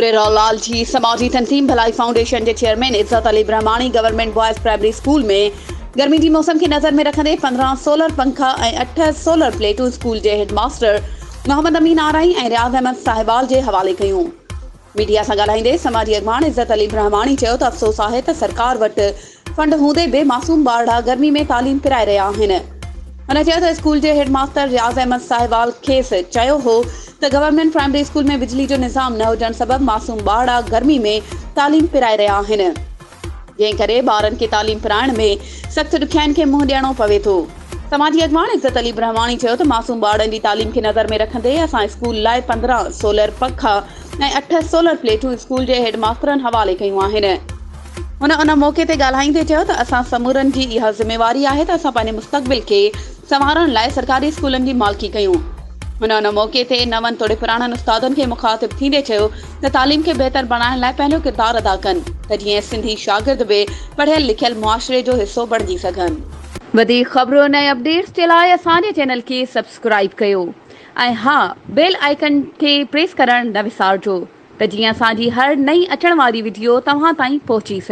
اريرا لال جي سماجي تنظيم ڀلائي فائونڊيشن جي chairman Izzat Ali Brahmani government boys primary school ۾ گرمي جي موسم کي نظر ۾ رکندي 15 سولر پنکا ۽ اٺ سولر پليٽون اسڪول جي هيڊ ماستر محمد امين آرائين ۽ رياض احمد ساهيوال جي حوالي ڪيون. ميڊيا سان ڳالهائيندي سماجي اڳواڻ عزت علي برهماڻي چيو ته افسوس آهي ته سرڪار وٽ فنڊ هوندي به معصوم ٻارڙا گرمي ۾ تعليم پرائي رهيا آهن. هن چيو ته اسڪول جي هيڊ ماستر رياض احمد ساهيوال کيس چيو هو ته گورنمينٽ پرائمري اسڪول ۾ بجلي جو نظام نه هجڻ سبب معصوم ٻارڙا گرمي ۾ تعليم پرائي رهيا آهن. جنهن ڪري ٻارن کي تعليم پرائڻ ۾ سخت ڏکيائين کي منهن ڏيڻو پوي ٿو. سماجي اڳواڻ عزت علي برهماڻي چيو ته معصوم ٻارڙن جي تعليم کي نظر ۾ رکندي اسان اسڪول لاء 15 سولر پکا ۽ اٺ سولر پليٽون اسڪول جي هيڊ ماسترن حوالي ڪيون آهن. هن ان موقعي تي ڳالهائيندي چيو ته اسان سمورن جي اها ذميواري آهي ته اسان پنهنجي مستقبل کي سنوارڻ لاء سرڪاري اسڪولن جي مالڪي ڪيون. هن ان موقعي تي نون توڙي پراڻن استادن کي مخاطب ٿيندي چيو ته تعليم کي بهتر بڻائڻ لاء پنهنجو ڪردار ادا ڪن ته جيئن سنڌي شاگرد به پڙهيل لکيل معاشري جو حصو بڻجي سگهن. وڌيڪ خبرن ۽ اپڊيٽس جي لاء اسان جي چينل کي سبسڪرائيب ڪيو ۽ ها بيل آئيڪن کي پريس ڪرڻ نه وسارجو ته جيئن اسان جي هر نئين اچڻ واري وڊيو توهان تائين پهچي سگهي.